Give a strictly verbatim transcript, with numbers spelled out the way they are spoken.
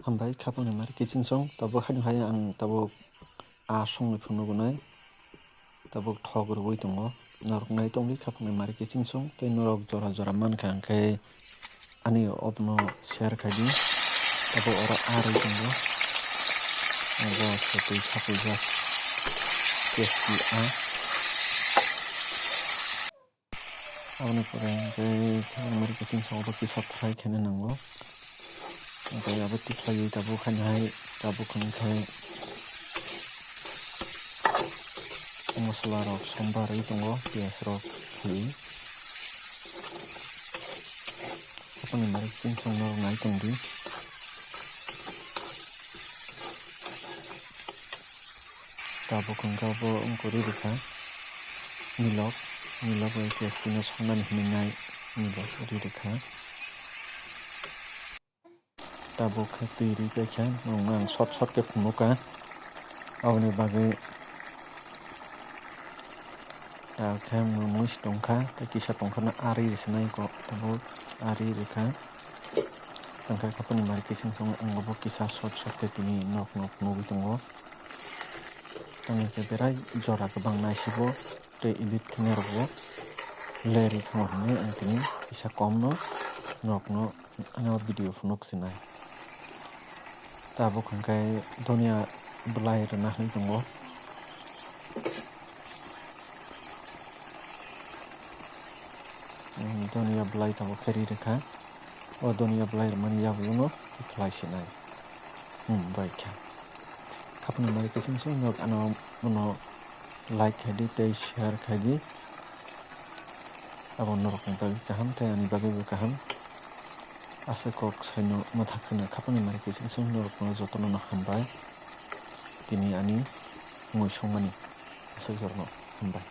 Hambai khapangni mari kiching song, tabuk haino hai ang tabuk a songni phunuk wnai, tabuk thok rwui tongo. Norok nai tongdi khapangni mari kiching song, tei norok jora jora mankha hwnkhe ani obono share khaidi. Tabuk oro a rwui tongo, abo se twi sapijak K S P a. Aboni pore hwnkhe khapangni mari kiching song bo kisa fry khaina nango. Hwnkhe abo tikhlaiwi tabuk haino hai tabuk hwnkhe mosola rok sombar wi tongo, piyaj rok khlaiwi. Khapangni mari kiching song norok nai tongdi. Tabuk hwnkhe abo wngkha ri rwkha milok, milok bai khe chini songnani hinwi nai milok ri rwkha. Tabuk khe twi ri paikha, nwng ang short short khe phunukha, aboni bagwi. Tabuk khe mui se tongkha, tei kisa tongkhano ari rwsinai kok tabuk ari rwkha. Tangkha khapangni mari kiching song ang bo kisa short short khe tini nok nok nugwi tongo. Tamo khe berai jora kwbang naisigo tei edit khe norokbo leri thango hinwi ang tini kisa komno norokno ano video phunuk sinai. Tabuk hwnkhe donia bwlai rwna hinwi tongo. Donia bwlai tabuk khe ri rwkha. O donia bwlai rwmani yagulono khlai sinai. Hmm, bai kha. Khapangni mari kiching song norok ano uno like khaidi tei share khaidi. Abo norokni bagwi kaham tei ani bagwibo kaham. Aswk kok saino mwthak kheno khapangni mari kiching song norokno jotono no hambai. Tini ani mui songmani aswk jorno hambai.